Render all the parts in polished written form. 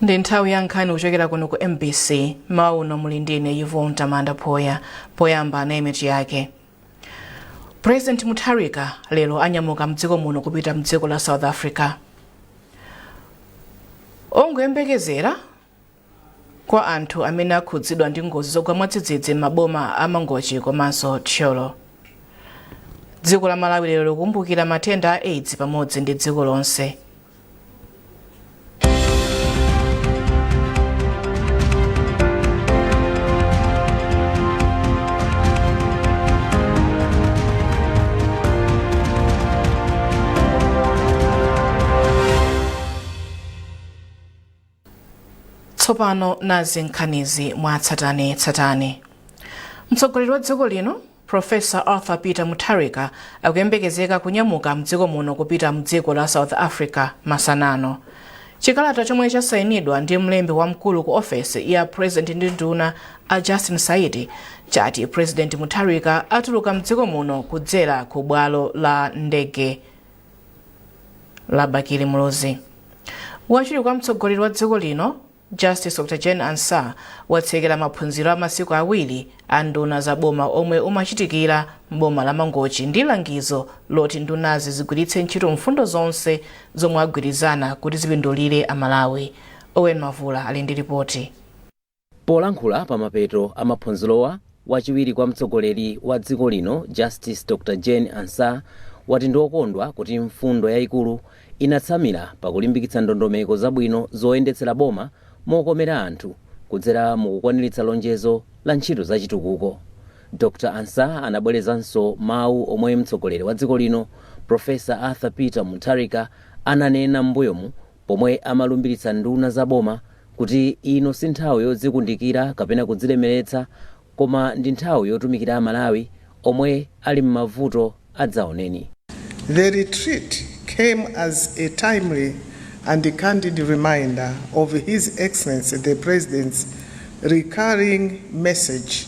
Ndi nthawi ya nkhani kuchokera kuno ku MBC. Mmawa uno muli ndine Yvonne Tamanda Phoya. Poyamba nayi mitu yake. President Mutharika lero anyamuka mdziko muno kupita mdziko la South Africa. Ongoyembekezera kwa anthu amene akhudzidwa ndi ngozi zogwa mwadzidzidzi m'maboma a Mangochi komanso Thyolo. Dziko la Malawi lero likukumbukira matenda a AIDS pamodzi ndi dziko lonse. Tsopano nazi nkhanizi mwatsatanetsatane. Mtsogoleri wa dziko lino Professor Arthur Peter Mutharika akuyembekezeka kunyamuka mdziko muno kupita mdziko la South Africa masana ano. Chikalata chomwe chasayinidwa ndi mlembi wamkulu ku ofesi ya President ndi nduna a Justin Saidi chati President Mutharika atuluka mdziko muno kudzera ku bwalo la ndege la Bakili Muluzi. Wachiwiri kwa mtsogoleri wa dziko lino Justice Dr Jane Ansah watsekera maphunziro a masiku awiri a nduna za boma omwe umachitikira m'boma la Mangochi ndi langizo loti ndunazi zigwiritse ntchito mfundo zonse zomwe agwirizana kuti zipindulire Amalawi. Owen Mavula ali ndi ripoti. Polankhula pamapeto a maphunzirowa, wachiwiri kwa mtsogoleri wa dziko lino Justice Dr Jane Ansah wati ndi okondwa kuti mfundo yaikulu inatsamira pakulimbikitsa ndondomeko zabwino zoyendetsera boma mokomera anthu kudzera mukukwaniritsa lonjezo la ntchito za chitukuko. Dr Ansah anabwerezanso mawu omwe mtsogoleri wa dziko lino Professor Arthur Peter Mutharika ananena m'mbuyomu pomwe amalumbiritsa nduna za boma kuti ino si nthawi yodzikundikira kapena kudzilemeretsa koma ndi nthawi yotumikira Amalawi omwe ali m'mavuto adzaoneni. The retreat came as a timely and candid reminder of His Excellency the President's recurring message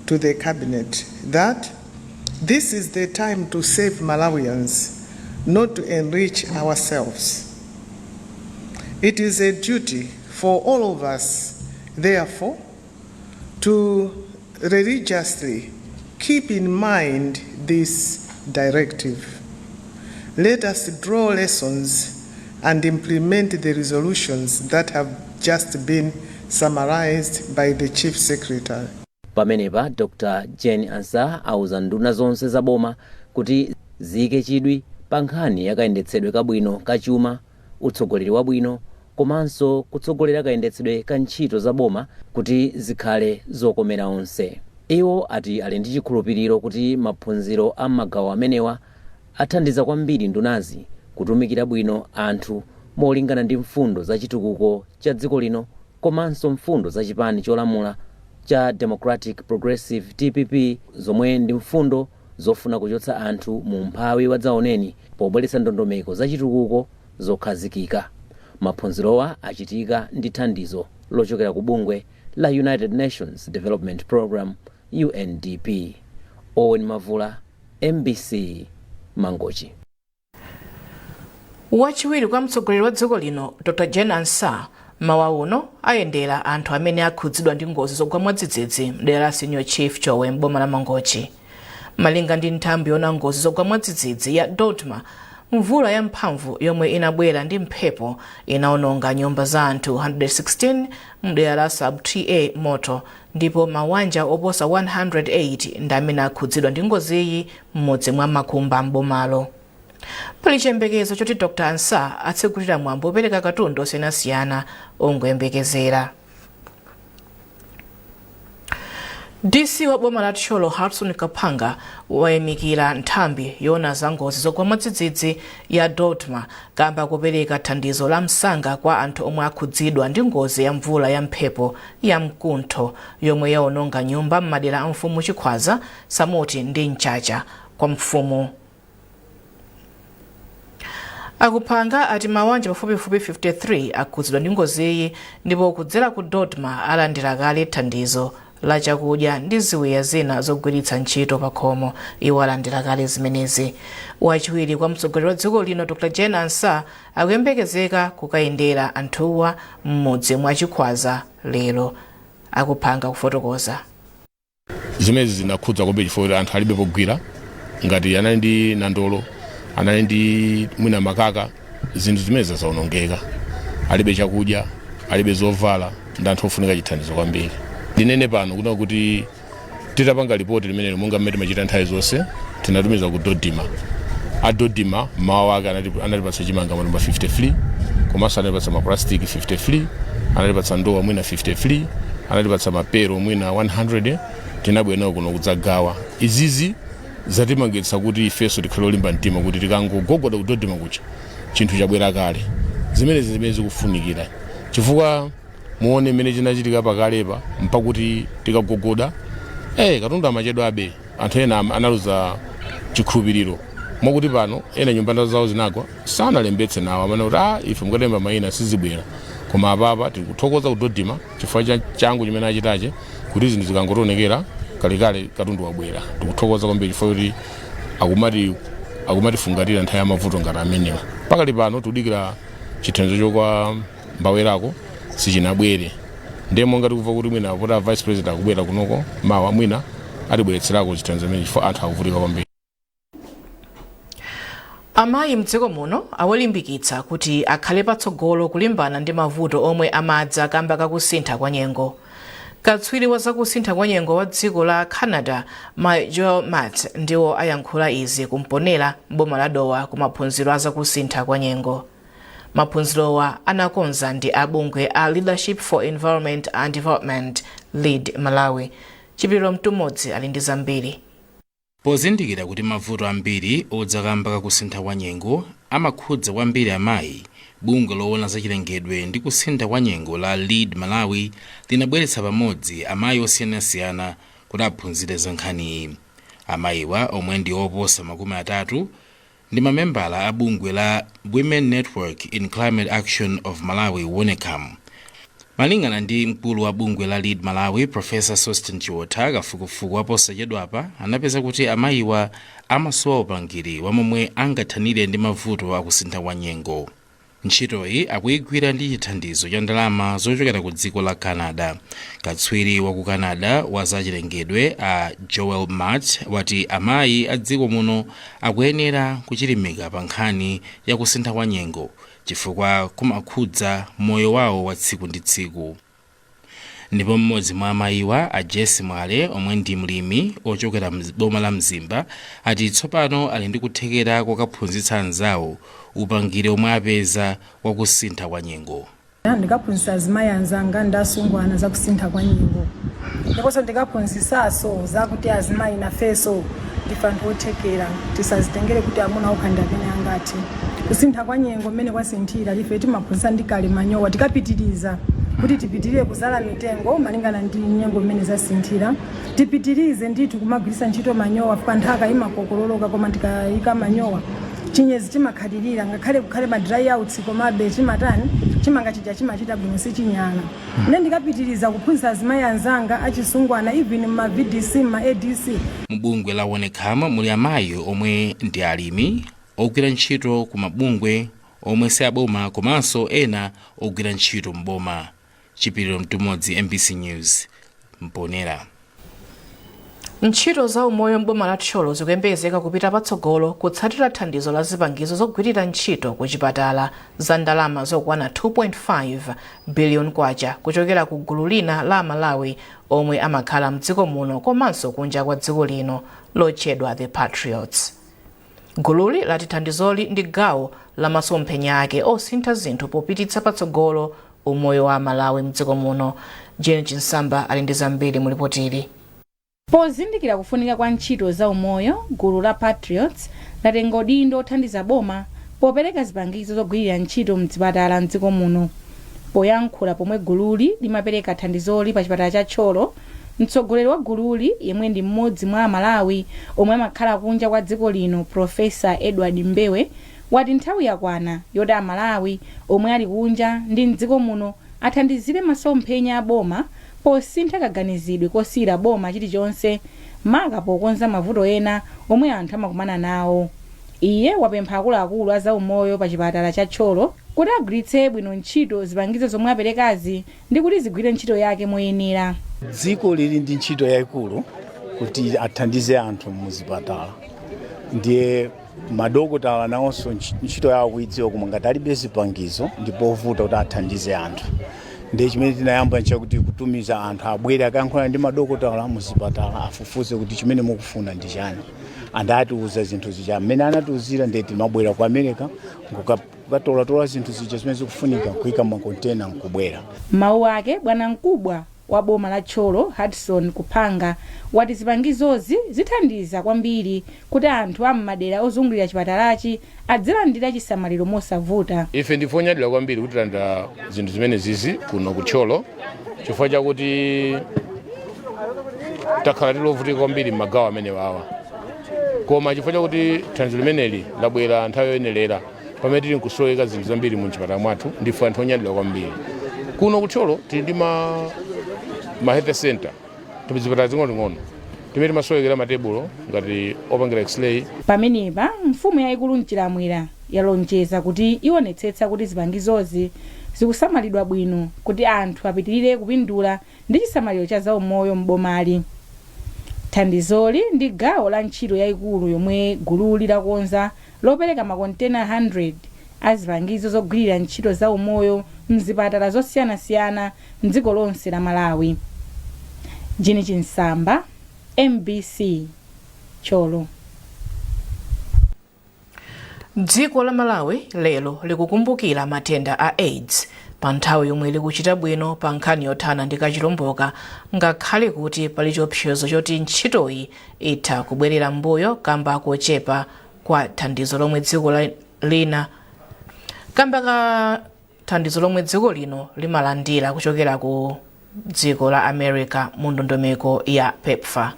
to the Cabinet that this is the time to serve Malawians, not to enrich ourselves. It is a duty for all of us, therefore, to religiously keep in mind this directive. Let us draw lessons and implement the resolutions that have just been summarized by the Chief Secretary. Pamenepa Dr Jane Ansah auza nduna zonse za boma kuti ziyike chidwi pa nkhani ya kayendetsedwe kabwino ka chuma, utsogoleri wabwino komanso kutsogolera kayendetsedwe ka ntchito za boma kuti zikhale zokomera onse. Iwo ati ali ndi chikhulupiriro kuti maphunziro a m'magawo amenewa athandiza kwambiri ndunazi kutumikira bwino anthu molingana ndi mfundo za chitukuko cha dziko lino komanso mfundo za chipani cholamula cha Democratic Progressive DPP zomwe ndi mfundo zofuna kuchotsa anthu mu umphawi wadzaoneni pobweretsa ndondomeko za chitukuko zokhazikika. Maphunzirowa achitika ndi thandizo lochokera ku bungwe la United Nations Development Programme UNDP. Owen Mavula, MBC, Mangochi. Wachiwiri kwa mtsogoleri wa dziko lino Dr Jane Ansah mawa uno ayendera anthu amene akhudzidwa ndi ngozi zogwa mwadzidzidzi mdera la Senior Chief Chowe m'boma la Mangochi. Malinga ndi nthambi yoona ngozi zogwa mwadzidzidzi ya DoDMA, mvula ya mphamvu yomwe inabwera ndi mphepo inaononga nyumba za anthu 116 mdera la Sub TA Moto ndipo mawanja oposa 108 ndi amene akhudzidwa ndi ngoziyi m'mudzi mwa Makumba m'bomalo. Pali chiyembekezo choti Dr Ansah atsegulira mwambo opereka katundu osiyanasiyana ongoyembekezera. DC wa boma la Thyolo Hudson Kaphanga wayamikira nthambi yoona za ngozi zogwa mwadzidzidzi ya DoDMA kamba kopereka thandizo la msanga kwa anthu omwe akhudzidwa ndi ngozi ya mvula ya mphepo ya mkuntho yomwe yaononga nyumba m'madera a mfumu Chikhwaza, Samoti ndi Mchacha kwa mfumu. A Kaphanga ati mawanja pafupifupi 53 akhudzidwa ndi ngoziyi ndipo kudzera ku DoDMA alandira kale thandizo La chakudya ndi ziwiya zina zogwiritsa ntchito pa khomo. Iwo alandira kale zimenezi. Wachiwiri kwa mtsogoleri wa dziko lino, Dr Jane Ansah, akuyembekezeka kukayendera anthuwa m'mudzi mwa Chikhwaza lero. Akuphanga kufotokoza. Zimene zinakhudza kwambiri chifukwa kuti anthu alibe pogwira. Ngati anali ndi nandolo, anali ndi mwina makaka, zinthu zimene zaonongeka. Alibe chakudya, alibe zovala, ndi anthu ofunika chithandizo kwambiri. Ndinene pano kuna kuti titapanga ripoti limenelo, monga mmene timachita nthawi zonse, tinatumiza ku DoDMA. A DoDMA mawa ake anatipatsa chimanga matumba 53, komanso anatipatsa maplastic 53, anatipatsa ndowa mwina 53, anatipatsa mapero mwina 100. Tinabwera nawo kuno kudzagawa. Izizi zatimangitsa kuti ifenso tikhale olimba mtima kuti tikangogogoda ku DoDMA kucha, chinthu chabwera kale. Zimenezi zimene zikufunikira, chifukwa muone mmene chinachitika pakalepa, mpakuti tikagogoda katundu amachedwabe. Anthu ena analuza chikhulupiriro, mwakuti pano ena nyumba zawo zinagwa, sanalembetse nawo, amene kuti ife mukatemba mayina sizibwera. Koma apapa tikuthokoza ku DoDMA chifukwa cha changu chimene achitache, kuti zinthu zikangotionekera kalekale katundu wabwera. Tikuthokoza kwambiri chifukwa kuti akumatifungatira nthawi ya mavuto ngati amenewa. Pakali pano tikudikira chithandizo chokwa Mbawerako, sichinabwere. Ndiye monga tikumva kuti mwina poti a vice president akubwera kunoko mawa, mwina atibweretserako chithandizo chimene, chifukwa anthu akuvutika kwambiri. Amayi mdziko muno awalimbikitsa kuti akhale patsogolo kulimbana ndi mavuto omwe amadza kamba kakusintha kwa nyengo. Katswiri wa zakusintha kwa nyengo wa dziko la Canada, Mai Joel Matt, ndiwo ayankhula izi kumponera mboma la Dowa ku maphunziro a zakusintha kwa nyengo. Maphunzirowa anakonza ndi abungwe a Leadership for Environment and Development, LEAD Malawi. Chipiriro Mtumodzi ali ndi zambiri. Pozindikira kuti mavuto ambiri odza kamba kakusintha kwa nyengo amakhudza kwambiri amayi, bungwe loona zachilengedwe ndi kusintha kwa nyengo la LEAD Malawi linabweretsa pamodzi amayi osiyanasiyana kuti aphunzire za nkhaniyi. Amayiwa, omwe ndi oposa 30, ndi mamembala a bungwe la Women Network in Climate Action of Malawi, WONECAM. Malingana ndi mkulu wa bungwe la LEAD Malawi, Professor Sosten Chiotha, kafukufuku waposachedwapa anapeza kuti amayiwa amasowa upangiri wa momwe angathanire ndi mavuto akusintha kwa nyengo. Ntchitoyi akuyigwira ndi chithandizo cha ndalama zochokera ku dziko la Canada. Katswiri wa ku Canada wa zachilengedwe a Joel Matt wati amayi a dziko muno akuyenera kuchilimika pa nkhani ya kusintha kwa nyengo chifukwa kumakhudza moyo wawo wa tsiku ndi tsiku. Ndipo mmodzi mwa amayiwa, a Jesse Mwale, omwe ndi mlimi ochokera boma la Mzimba, ati tsopano ali ndi kuthekera kokaphunzitsa anzawo upangiri omwe apeza wakusintha kwa nyengo. Ndikaphunzitsa azimayi anzanga ndi asungwana zakusintha kwa nyengo, ndiponso ndikaphunzitsanso zakuti azimayi nafenso ndife anthu othekera, tisazitengere kuti amuna okha ndi amene angathe. Kusintha kwa nyengo mmene kwasinthira, ife timaphunzitsa ndi kale manyowa. Tikapitiriza kuti tipitirire kuzala mitengo malingana ndi nyengo mmene zasinthira, tipitirize ndithu kumagwiritsa ntchito manyowa, fuka nthaka imakokololoka, koma tikayika manyowa chinyezi chimakhalirira, ngakhale kukhale ma dry outs, komabe chimatani, chimanga chija chimachita bwino, sichinyala. Ine ndikapitiriza kuphunzitsa azimayi anzanga achisungwana, even ma VDC, ma ADC. Mu bungwe la WONECAM muli amayi omwe ndi alimi, ogwira ntchito ku mabungwe omwe si aboma, komanso ena ogwira ntchito mboma. Chipiriro Mtumodzi, MBC News, Mponera. Ntchito za umoyo m'boma la Thyolo zikuyembekezeka kupita patsogolo kutsatira thandizo la zipangizo zogwirira ntchito ku chipatala za ndalama zokwana 2.5 billion kwacha kuchokera ku gulu lina la Malawi omwe amakhala mdziko muno komanso kunja kwa dziko lino lotchedwa The Patriots. Gululi lati thandizoli ndi gawo la masomphenya ake osintha zinthu popititsa patsogolo umoyo wa Malawi mdziko muno. Jane Chinsamba ali ndi zambiri mu lipotili. Pozindikira kufunika kwa ntchito za umoyo, gulu la Patriots latenga udindo othandiza boma popereka zipangizo zogwirira ntchito mzipatala mdziko muno. Poyankhula pomwe gululi limapereka thandizoli pa chipatala cha Thyolo, mtsogoleri wa gululi, yemwe ndi mmodzi mwa Amalawi omwe amakhala kunja kwa dziko lino, Professor Edward Mbewe, wati nthawi yakwana yoti Amalawi omwe ali kunja ndi mdziko muno athandizire masomphenya a boma. Posintha kaganizidwe kosiyira boma chilichonse, maka pokonza mavuto ena omwe anthu amakumana nawo. Iye wapempha akuluakulu a zaumoyo pa chipatala cha Thyolo kuti agwiritse bwino ntchito zipangizo zomwe aperekazi ndi kuti zigwire ntchito yake moyenera. Dziko lili ndi ntchito yayikulu kuti athandize anthu muzipatala, ndiye madokotala nawonso ntchito yawo kuidziwa, koma ngati alibe zipangizo ndipovuta kuti athandize anthu. Ndiye chimene tinayamba nchakuti kutumiza anthu abwere akayankhula ndi madokotala muzipatala, afufuze kuti chimene mukufuna ndi chani. Andatiuza zinthu zija mmene anatiuzira, ndiye timabwera ku America kukatolatola zinthu zija zimene zikufunika, kuyika makontena nkubwera. Mawu ake, bwanamkubwa wa boma la Thyolo Hudson Kuphanga wati zipangizozi zithandiza kwambiri kuti anthu a m'madera ozungulira chipatalachi adzilandira chisamaliro mosavuta. Ife ndife onyadira kwambiri kuti talandira zinthu zimene zizi kuno ku Thyolo, chifukwa chakuti takhala tilovutika kwambiri m'magawo amene wawa, koma chifukwa chakuti thandizo limeneli labwera nthawi yoyenerera pamene tili nkusoweka zinthu zambiri mu chipatala mwathu, ndife anthu onyadira kwambiri. Kuno ku Thyolo tili ndi ma health center, tizipatala zing'onozing'ono timene timasowekera matebulo ngati opangira X-ray. Pamenepa mfumu yayikulu Mchilamwera yalonjeza kuti ionetsetsa kuti zipangizozi zikusamalidwa bwino kuti anthu apitirire kupindula ndi chisamaliro cha zaumoyo m'bomali. Thandizoli ndi gawo la ntchito yayikulu yomwe gululi lakonza lopereka makontena 100 a zipangizo zogwirira ntchito zaumoyo mzipatala zosiyanasiyana mdziko lonse la Malawi. Jini Chinsamba, MBC, Thyolo. Dziko la Malawi lero likukumbukira matenda a AIDS pa nthawi yomwe likuchita bwino pa nkhani yothana ndi kachilomboka, ngakhale kuti pali chiopsezo choti ntchitoyi itha kubwerera mbuyo kamba kochepa kwa thandizo lomwe dziko lina kamba ka thandizo lomwe dziko lino limalandira kuchokera ku dziko la America mu ndondomeko ya PEPFAR.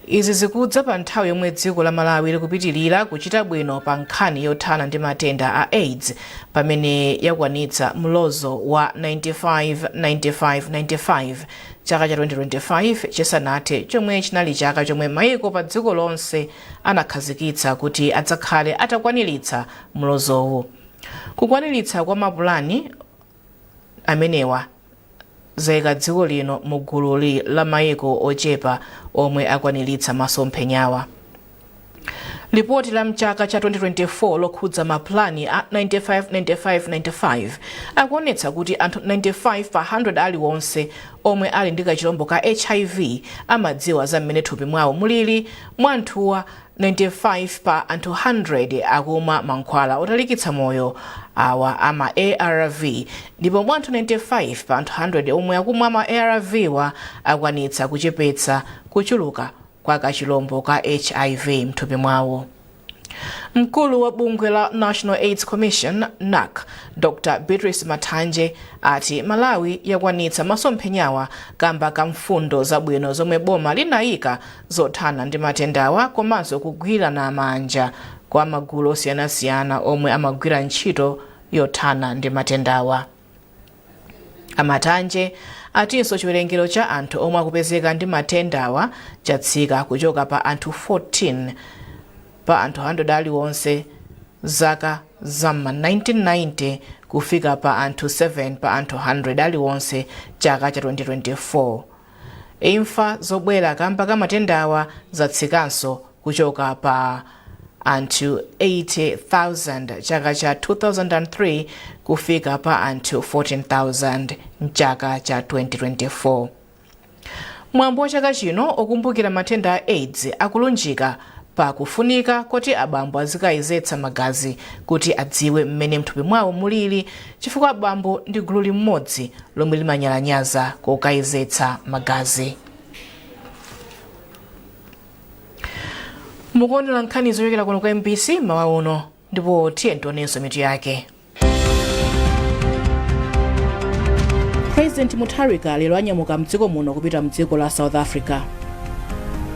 Izi zikudza pa nthawi yomwe dziko la Malawi likupitirira kuchita bwino pa nkhani yothana ndi matenda a AIDS, pamene yakwanitsa mlozo wa 95 95 95 chaka cha 2025 chisanathe, chomwe chinali chaka chomwe mayiko pa dziko lonse anakhazikitsa kuti adzakhale atakwaniritsa mlozowu. Kukwaniritsa kwa mapulani amenewa zayika dziko lino mu gululi la mayiko ochepa omwe akwaniritsa masomphenyawa. Lipoti la mchaka cha 2024 lokhudza mapulani a 95 95 95 akuonetsa kuti anthu 95 pa 100 aliwonse omwe ali ndi kachilombo ka HIV amadziwa za mmene thupi mwawo mulili. Mwa anthuwa, 95 pa anthu 100 akumwa mankhwala otalikitsa moyo awa ama ARV, ndipo mwa anthu 95 pa anthu 100 omwe akumwa ma ARV wa akwanitsa kuchepetsa kuchuluka kwa kachilombo ka HIV mthupi mwawo. Mkulu wa bungwe la National AIDS Commission, NAC, Dr Beatrice Mathanje ati Malawi yakwanitsa masomphenyawa kamba ka mfundo zabwino zomwe boma linayika zothana ndi matendawa komanso kugwirana manja kwa magulu osiyanasiyana omwe amagwira ntchito yothana ndi matendawa. A Mathanje atinso chiwerengero cha anthu omwe akupezeka ndi matendawa chatsika kuchoka pa anthu 14 pa anthu 100 aliwonse zaka zam'ma 1990 kufika pa anthu 7 pa anthu 100 aliwonse chaka cha 2024. Imfa zobwera kamba ka matendawa zatsikanso kuchoka pa anthu 80,000 chaka cha 2003 kufika pa anthu 14,000 mchaka cha 2024. Mwambo wa chaka chino okumbukira matenda a AIDS akulunjika pa kufunika kuti abambo azikayezetsa magazi kuti adziwe mmene mthupi mwawo mulili, chifukwa abambo ndi gulu limodzi lomwe limanyalanyaza kukayezetsa magazi. Mukuonera nkhani zochokera kuno ku MBC mawa uno, ndipo tiye tionenso mitu yake. President Mutharika lero anyamuka mdziko muno kupita mdziko la South Africa.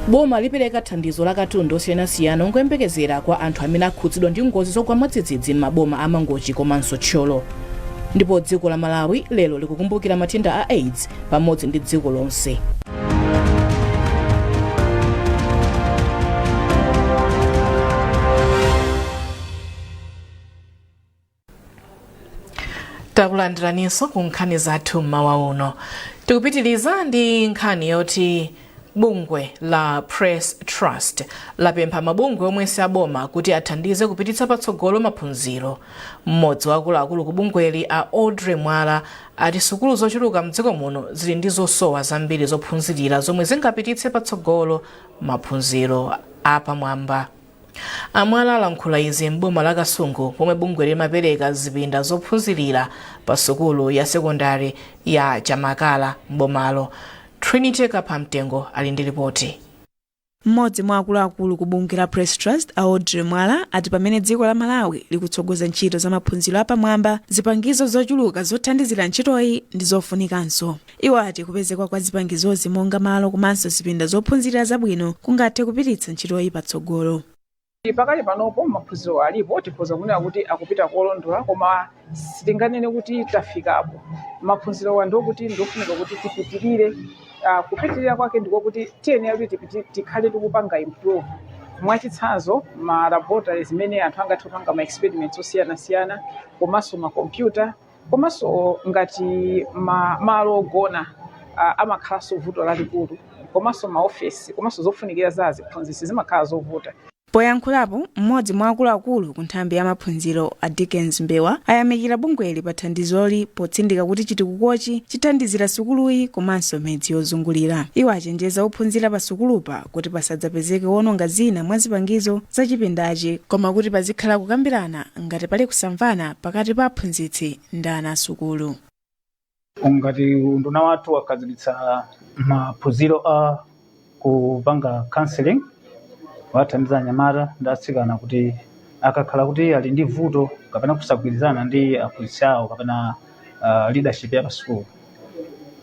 Boma lipereka thandizo la katundu osiyanasiyana ongoyembekezera kwa anthu amene akhudzidwa ndi ngozi zogwa mwadzidzidzi m'maboma a Mangochi komanso Thyolo. Ndipo dziko la Malawi lero likukumbukira matenda a AIDS pamodzi ndi dziko lonse. Takulandiraninso ku nkhani zathu mmawa uno. Tikupitiriza ndi nkhani yoti bungwe la Press Trust lapempha mabungwe omwe si aboma kuti athandize kupititsa patsogolo maphunziro. Mmodzi wa akuluakulu ku bungweli, a Audrey Mwala, ati sukulu zochuluka mdziko muno zili ndi zosowa zambiri zophunzirira zomwe zingapititse patsogolo maphunziro apamwamba. A Mwala alankhula izi m'boma la Kasungu pomwe bungweli limapereka zipinda zophunzirira pa sukulu ya sekondari ya Chamakala m'bomalo. Trinity Kaphamtengo ali ndi ripoti. Mmodzi mwa akuluakulu ku bungwe la Press Trust, a Audrey Mwala, ati pamene dziko la Malawi likutsogoza ntchito za maphunziro apamwamba, zipangizo zochuluka zothandizira ntchitoyi ndi zofunikanso. Iwo ati kupezeka kwa zipangizozi monga malo komanso zipinda zophunzirira zabwino kungathe kupititsa ntchitoyi patsogolo. Pakali panopo maphunziro alipo, tikhoza kunena kuti akupita kolondola, koma sitinganene kuti tafikapo. Maphunzirowa ndiokuti ndiofunika kuti tipitirire. Kupitirira kwake ndikokuti tiyenera kuti tikhale tikupanga improve. Mwachitsanzo, ma laboratories zimene anthu angathe kupanga ma experiments osiyanasiyana, komanso ma computer, komanso ngati malo ogona amakhalanso vuto lalikulu, komanso maofesi, komanso zofunikira za aziphunzitsi zimakhala zovuta. Poyankhulapo, mmodzi mwa akuluakulu ku nthambi ya maphunziro, a Dickens Mbewa, ayamikira bungweli pa thandizoli potsindika kuti chitukukochi chithandizira sukuluyi komanso midzi yozungulira. Iwo achenjeza ophunzira pa sukulupa kuti pasadzapezeke wononga zina mwa zipangizo za chipindachi, koma kuti pazikhala kukambirana ngati pali kusamvana pakati pa aphunzitsi ndi ana asukulu. Ngati unduna wathu wakhazikitsa maphunziro a kupanga counseling, wathandiza anyamata ndi atsikana kuti akakhala kuti ali ndi vuto kapena kusagwirizana ndi aphunzitsi awo kapena leadership ya pasukulu,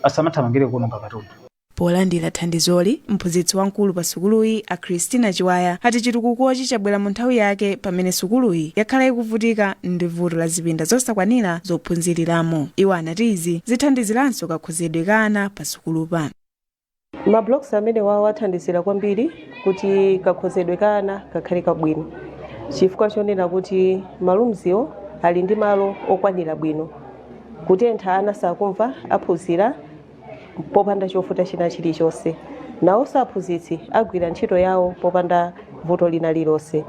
asamathamangire kuononga katundu. Polandira thandizoli, mphunzitsi wamkulu pa sukuluyi, a Christina Chiwaya, ati chitukukochi chabwera mu nthawi yake pamene sukuluyi yakhala ikuvutika ndi vuto la zipinda zosakwanira zophunziriramo. Iwo anati izi zithandiziranso kakhozedwe ka ana pa sukulupa. Ma blocks amene wawo athandizira kwambiri kuti kakhozedwe ka ana kakhale kabwino, chifukwa chonena kuti ma roomswo ali ndi malo okwanira bwino. Kutentha ana sakumva, aphunzira popanda chovuta china chilichonse. Nawonso aphunzitsi agwira ntchito yawo popanda vuto lina lilonse.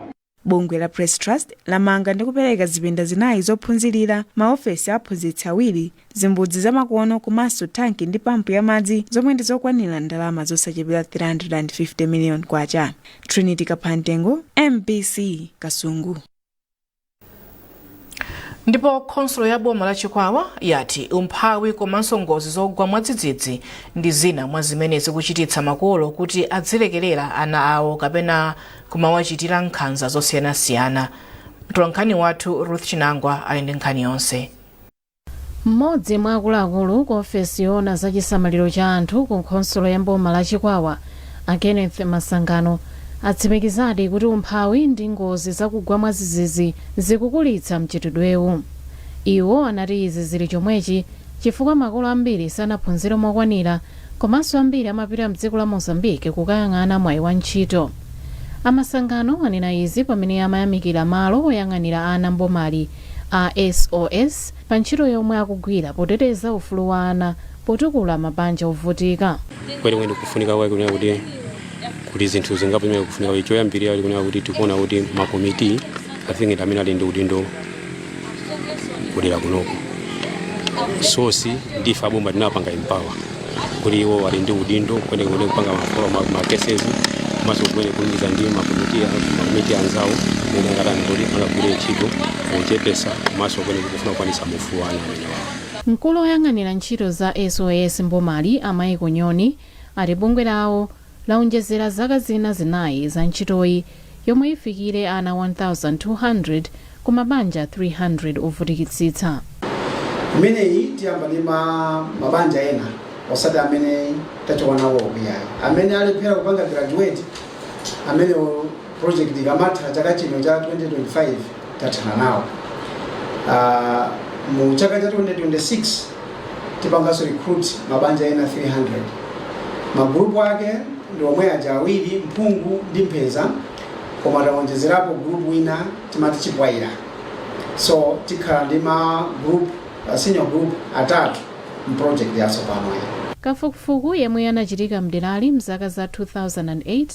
Bungwe la Press Trust lamanga ndi kupereka zipinda zinayi zophunzirira, maofesi a aphunzitsi awiri, zimbudzi zamakono komanso thanki ndi pampu ya madzi zomwe ndi zokwanira ndalama zosachepera 350 million kwacha. Trinity Kaphantengo, MBC, Kasungu. Ndipo khonsolo ya boma la Chikwawa yati umphawi komanso ngozi zogwa mwadzidzidzi ndi zina mwa zimene zikuchititsa makolo kuti adzilekerera ana awo kapena kumawachitira nkhanza zosiyanasiyana. Mtolankhani wathu Ruth Chinangwa ali ndi nkhani yonse. Mmodzi mwa akuluakulu ku ofesi yoona za chisamaliro cha anthu ku khonsolo ya boma la Chikwawa, a Kenneth Masangano, atsimikizadi kuti umphawi ndi ngozi zakugwa mwadzidzidzi zikukulitsa mchitidwewu. Iwo anati izi zili chomwechi chifukwa makolo ambiri sanaphunzire mokwanira komanso ambiri amapita mdziko la Mozambique kukayang'ana mwayi wa ntchito. A Masangano anena izi pamene amayamikira malo oyang'anira ana mbomali a SOS pa ntchito yomwe akugwira poteteza ufulu wa ana potukula mabanja ovutika. Kwenikweni kufunika kwake kunena kuti kuti zinthu zingapo zimene kufunika kuti choyambirira ali kunena kuti tikuona kuti makomiti, I think, ndi amene ali ndi udindo kudera kunoko. SOS ndife aboma tinapanga empower kuti iwo ali ndi udindo kwenikweni kupanga ma cases komanso kumene kulumikiza ndi makomiti anzawo mene angatani kuti angagwire ntchito pochepesa komanso kumene kufuna kukwanisa ufulu wa ana amene wawo. Mkulu oyang'anira ntchito za SOS mbomali, a Michael Nyoni, ati bungwe lawo laonjezera zaka zina 4 za ntchitoyi yomwe ifikire ana 1200 ku mabanja 300 ovutikitsitsa. Imeneyi tiyamba ndi mabanja ena, osati amene tachoka nawo kuyayi, amene alephera kupanga graduate. Amene project ikamatha chaka chino cha 2025 tathana nawo. Mu chaka cha 2026 tipanganso recruit mabanja ena 300. Magrupu ake ndi omwe aja awiri, mphungu ndi mpheza, koma tawonjezerapo group wina timati chipwaira. So tikhala ndi ma group, senior group atatu mproject yatsopano iyi. Kafukufuku yemwe anachitika mderali mzaka za 2008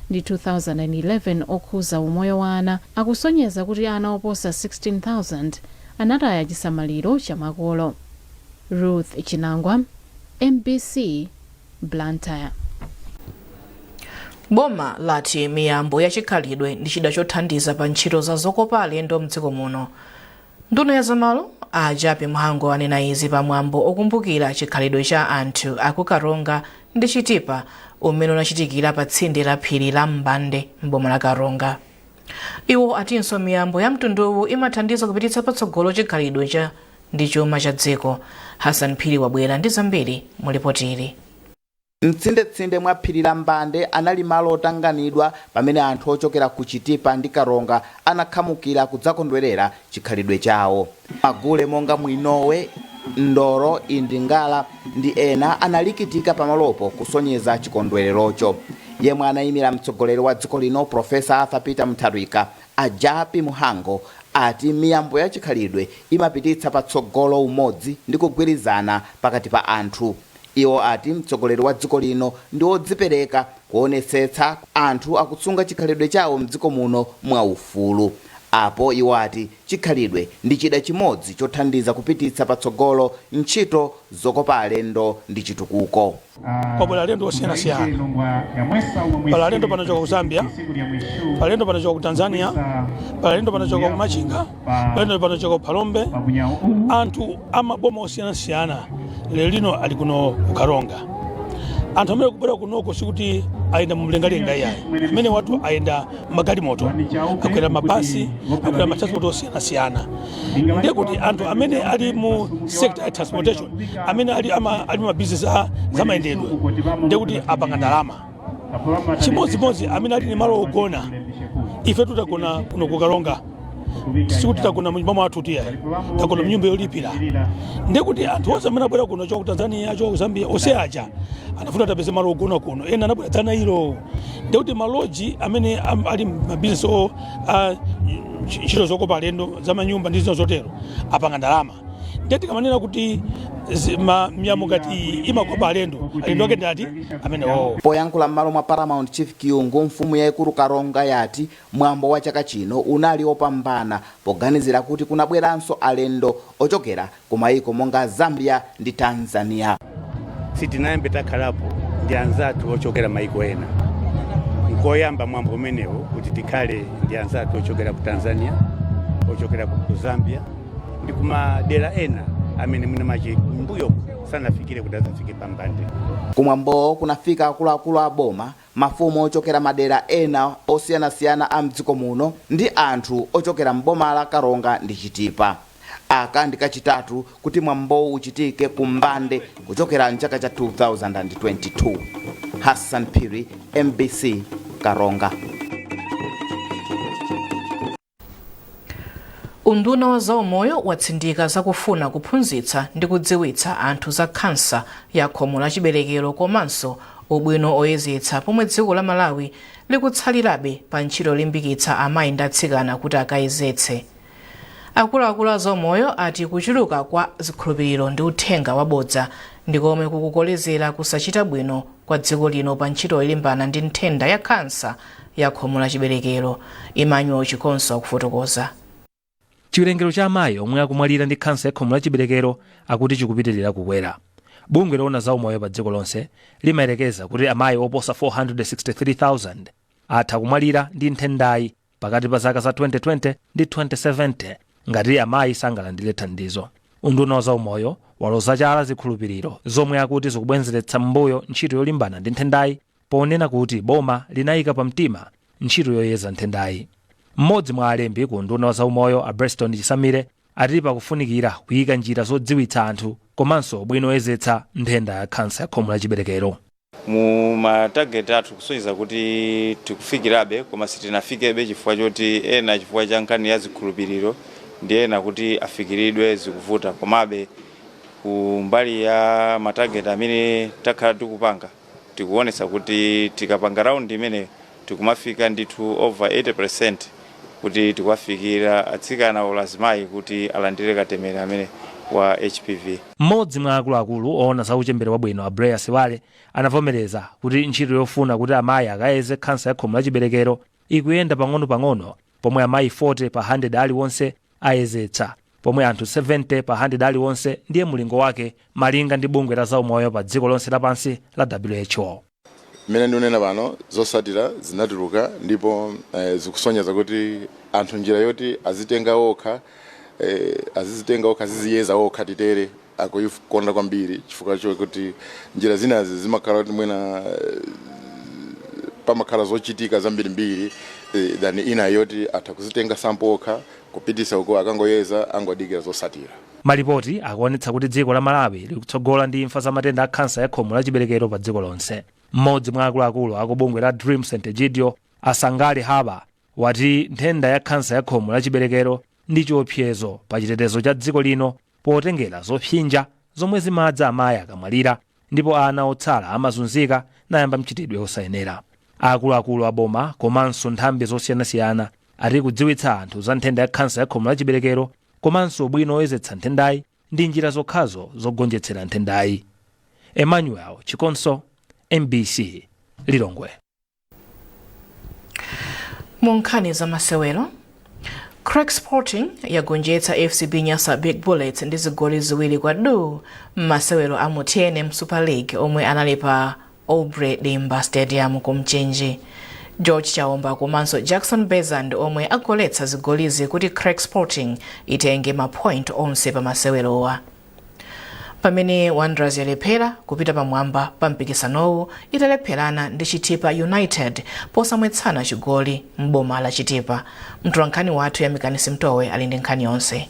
ndi 2011 okhuza umoyo wa ana akusonyeza kuti ana oposa 16,000 anataya chisamaliro cha makolo. Ruth Chinangwa, MBC, Blantyre. Boma lati miyambo yachikhalidwe ndi chida chothandiza pa ntchito za zokopa alendo mdziko muno. Nduna ya zamalo a Jappie Mhango anena izi pamwambo okumbukira chikhalidwe cha anthu akuKaronga ndi Chitipa umene unachitikira pa tsinde la phiri la Mbande m'boma la Karonga. Iwo atinso miyambo ya mtunduwu imathandiza kupititsa patsogolo chikhalidwe cha ndi chuma cha dziko. Hassan Phiri wabwera ndi zambiri mu ripoti ili. Mtsindetsinde mwa phiri la Mbande anali malo otanganidwa pamene anthu ochokera ku Chitipa ndi Karonga anakhamukira kudzakondwerera chikhalidwe chawo. Magule monga mwinowe, ndoro, indingala ndi ena analikitika pamalopo kusonyeza chikondwererocho. Yemwe anayimira mtsogoleri wa dziko lino, Profesa Arthur Peter Mutharika, a Jappie Mhango, ati miyambo ya chikhalidwe imapititsa patsogolo umodzi ndi kugwirizana pakati pa anthu. Iwo ati mtsogoleri wa dziko lino ndi wodzipereka kuonetsetsa anthu akusunga chikhalidwe chawo mdziko muno mwaufulu. Apo iwo ati chikhalidwe ndi chida chimodzi chothandiza kupititsa patsogolo ntchito zokopa alendo ndi chitukuko. Kwabwera alendo osiyanasiyana. Pali alendo panochoka ku Zambia, pali alendo panochoka ku Tanzania, pali alendo panochoka ku Machinga, pali alendo panochoka ku Phalombe. Anthu amaboma osiyanasiyana lero lino ali kuno ku Karonga. Anthu amene kubwera kunoko sikuti ayenda mumlengalenga iyayi, amene watu ayenda magalimoto, akwera mabasi, akwera matransport osiyanasiyana. Ndiye kuti anthu amene ali mu sector ya transportation, amene ali mabizinesi a zamayendedwe, ndiye kuti apanga ndalama. Chimodzimodzi amene ali ni malo ogona. Ife tutagona kuno ku Karonga, sikuti tagona munyumba mwathu tiyayi, tagona mnyumba yolipira. Ndiye kuti anthu onse amene abwera kuno choka ku Tanzania, choka ku Zambia, onse aja anafuna tapeze malo ogona kuno. Ena anabwera dzana ilo. Ndiye kuti maloji amene ali mabizinesi o a ntchito zokopa alendo, zamanyumba ndi zina zotero, apanga ndalama. Ndiye tikamanena kuti miyambo ngati iyi imakopa alendo, alendo ake ndati amene owo. Poyankhula m'malo mwa Paramount Chief Kyungu, mfumu yayikulu Karonga yati mwambo wa chaka chino unali opambana poganizira kuti kunabweranso alendo ochokera ku mayiko monga Zambia ndi Tanzania. Sitinayambe takhalapo ndi anzathu ochokera mayiko ena. Nkoyamba mwambo umenewo kuti tikhale ndi anzathu ochokera ku Tanzania, ochokera ku Zambia ndi kumadera ena amene mwina machi mbuyo sanafikire kuti adzafike pambande. Kumwambowo kunafika akuluakulu a boma, mafumu ochokera madera ena osiyanasiyana a mdziko muno ndi anthu ochokera m'boma la Karonga ndi Chitipa. Aka ndi kachitatu kuti mwambowu uchitike ku Mbande kuchokera mchaka cha 2022. Hassan Phiri, MBC, Karonga. Unduna wa zaumoyo watsindika zakufuna kuphunzitsa ndi kudziwitsa anthu za khansa ya khomo la chiberekero komanso ubwino oyezetsa, pomwe dziko la Malawi likutsalirabe pa ntchito yolimbikitsa amayi ndi atsikana kuti akayezetse. Akuluakulu a zaumoyo ati kuchuluka kwa zikhulupiriro ndi uthenga wabodza ndi komwe kukukolezera kusachita bwino kwa dziko lino pa ntchito yolimbana ndi nthenda ya khansa ya khomo la chiberekero. Emmanuel Chikonso akufotokoza. Chiwerengero cha amayi omwe akumwalira ndi khansa ya khomo la chiberekero akuti chikupitirira kukwera. Bungwe loona za umoyo pa dziko lonse limayerekeza kuti amayi oposa 463,000 atha kumwalira ndi nthendayi pakati pa zaka za 2020 ndi 2070 ngati amayi sangalandire thandizo. Unduna wa zaumoyo waloza chala zikhulupiriro zomwe akuti zikubwezeretsa m'mbuyo ntchito yolimbana ndi nthendayi, ponena kuti boma linayika pamtima ntchito yoyeza nthendayi. Mmodzi mwa alembi ku unduna wa zaumoyo, a Breston Chisamire, ati pakufunikira kuyika njira zodziwitsa anthu komanso ubwino oyezetsa nthenda ya khansa ya khomo la chiberekero. Mu matarget athu kusonyeza kuti tikufikirabe, koma sitinafikebe chifukwa choti ena, chifukwa cha nkhani ya zikhulupiriro, Ndi ena kuti afikiridwe zikuvuta, komabe ku mbali ya ma target amene takhala tikupanga, tikuonesa kuti tikapanga round imene tikumafika ndithu over 80% kuti tikuwafikira atsikana olo azimayi kuti alandire katemera amene wa HPV. Mmodzi mwa akuluakulu oona za uchembere wabwino, Abreya Siwale, anavomereza kuti ntchito yofuna kuti amayi akayeze khansa ya khomo la chiberekero ikuyenda pang'ono-pang'ono, pomwe amayi 40 pa 100 aliwonse ayezetsa, pomwe anthu 70 pa 100 aliwonse ndiye mulingo wake malinga ndi bungwe la zaumoyo pa dziko lonse lapansi la WHO. Mmene ndikunena pano, zotsatira zinatuluka ndipo zikusonyeza kuti anthu njira yoti azitenga okha, azizitenga okha, aziziyeza okha titere, akuikonda kwambiri, chifukwa chokuti njira zinazi zimakhala kuti mwina pamakhala zochitika zambirimbiri than ina yoti atha kuzitenga sample okha, kupitisa uko, akangoyeza angodikira zotsatira. Malipoti akuonetsa kuti dziko la Malawi likutsogola ndi imfa za matenda a khansa ya khomo la chiberekero pa dziko lonse. Mmodzi mwa akuluakulu aku bungwe la Dream St Egidio, Asangali Haba, wati nthenda ya khansa ya khomo la chiberekero ndi chiopsezo pa chitetezo cha dziko lino, potengera zopsinja zomwe zimadza amayi akamwalira, ndipo ana otsala amazunzika nayamba mchitidwe osayenera. Akuluakulu aboma komanso nthambi zosiyanasiyana ati kudziwitsa anthu za nthenda ya khansa ya khomo la chiberekero komanso ubwino oyezetsa nthendayi ndi njira zokhazo zogonjetsera nthendayi. Emmanuel Chikonso, MBC, Lilongwe. Mu nkhani za masewero, Creck Sporting yagonjetsa FCB Nyasa Big Bullets ndi zigoli 2 kwa du m'masewero a mu TNM Super League omwe anali pa Aubrey Dimba Stadium ku Mchinji. George Chaomba komanso Jackson Beza ndi omwe agoletsa zigolizi kuti Creck Sporting itenge ma point onse pa masewerowa, pamene Wanderers yalephera kupita pamwamba pa mpikisanowu italepherana ndi Chitipa United posamwetsana chigoli m'boma la Chitipa. Mtolankhani wathu Yamikani Simtowe ali ndi nkhani yonse.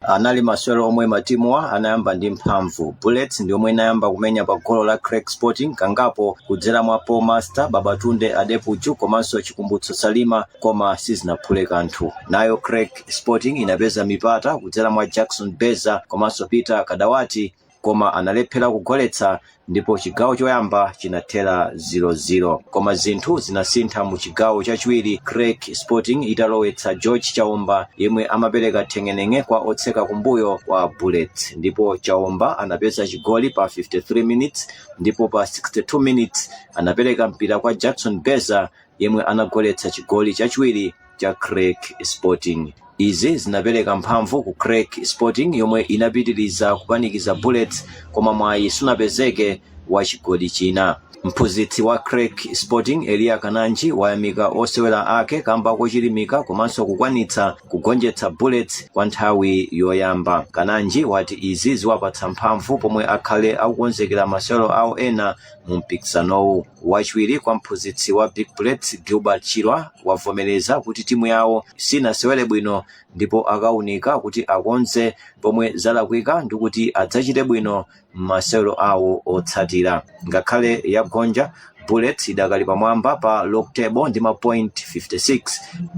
Anali masewero omwe matimuwa anayamba ndi mphamvu. Bullets ndi omwe inayamba kumenya pa golo la Creck Sporting kangapo kudzera mwa Paul Master, Babatunde Adepuju komanso Chikumbutso Salima, koma sizinaphule kanthu. Nayo Creck Sporting inapeza mipata kudzera mwa Jackson Beza komanso Peter Kadawati, koma analephera kugoletsa ndipo chigawo choyamba chinathera 0-0. Koma zinthu zinasintha mu chigawo chachiwiri, Creck Sporting italowetsa George Chaomba yemwe amapereka theng'eneng'e kwa otseka kumbuyo kwa Bullets, ndipo Chaomba anapeza chigoli pa 53 minutes, ndipo pa 62 minutes anapereka mpira kwa Jackson Beza yemwe anagoletsa chigoli chachiwiri cha Creck Sporting. Izi zinapereka mphamvu ku Creck Sporting yomwe inapitiriza kupanikiza Bullets, koma mwayi sunapezeke wa chigoli china. Mphunzitsi wa Creck Sporting, Eliya Kananji, wayamika osewera ake kamba kochilimika komanso kukwanitsa kugonjetsa Bullets kwa nthawi yoyamba. Kananji wati izi ziwapatsa mphamvu pomwe akhale akukonzekera masewero awo ena mu mpikisanowu. Wachiwiri kwa mphunzitsi wa Big Bullets, Gilbert Chirwa, wavomereza kuti timu yawo sinasewere bwino ndipo akaunika kuti akonze pomwe zalakwika ndi kuti adzachite bwino m'masewero awo otsatira. Ngakhale yagonja, Bullets idakali pamwamba pa log table ndi ma point 56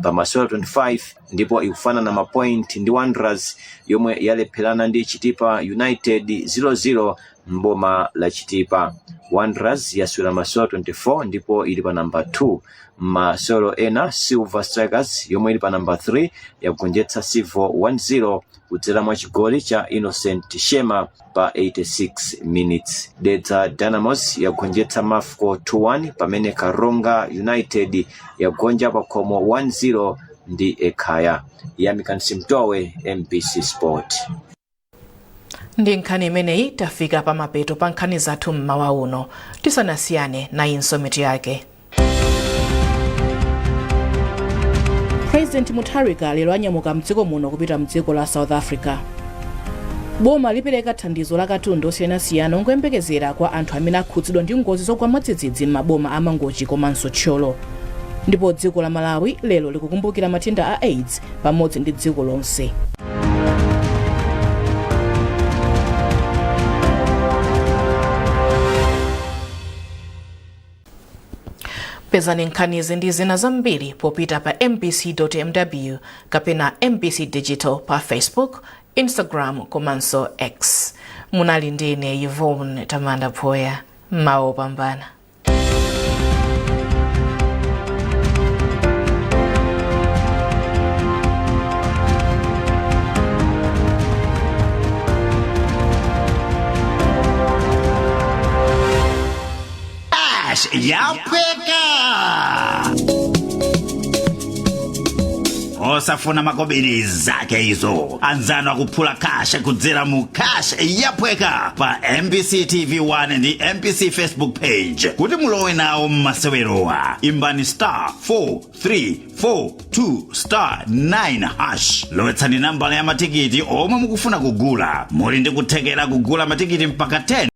pa masewero 25, ndipo ikufanana ma point ndi Wanderers yomwe yalepherana ndi Chitipa United 0-0 m'boma la Chitipa. Wanderers yasewera masewero 24 ndipo ili pa namba 2. Masewero ena, Silver Strikers yomwe ili pa namba 3 yagonjetsa Civo 1-0 kudzera mwa chigoli cha Innocent Shema pa 86 minutes. Dedza Dynamos yagonjetsa Mafco 2-1, pamene Karonga United yagonja pa khomo 1-0 ndi Ekhaya. Yamikani Simtowe, MBC Sport. Ndi nkhani imeneyi tafika pamapeto pa nkhani zathu mmawa uno. Tisanasiyane, nayinso mitu yake. President Mutharika lero anyamuka mdziko muno kupita mdziko la South Africa. Boma lipereka thandizo la katundu osiyanasiyana ongoyembekezera kwa anthu amene akhudzidwa ndi ngozi zogwa mwadzidzidzi m'maboma a Mangochi komanso Thyolo. Ndipo dziko la Malawi lero likukumbukira matenda a AIDS pamodzi ndi dziko lonse. Pezani nkhanizi ndi zina zambiri popita pa mbc.mw kapena MBC Digital pa Facebook, Instagram komanso X. Munali ndine Yvonne Tamanda Phoya. Mawa opambana. Cash yaphweka, osafuna makobiri zake izo. Anzanu akuphula cash kudzera mu Cash Yaphweka pa MBC TV 1 ndi MBC Facebook page. Kuti mulowe nawo mmasewerowa, imbani *4342*9#, lowetsani nambala ya matikiti omwe mukufuna kugula. Muli ndi kuthekera kugula matikiti mpaka 10.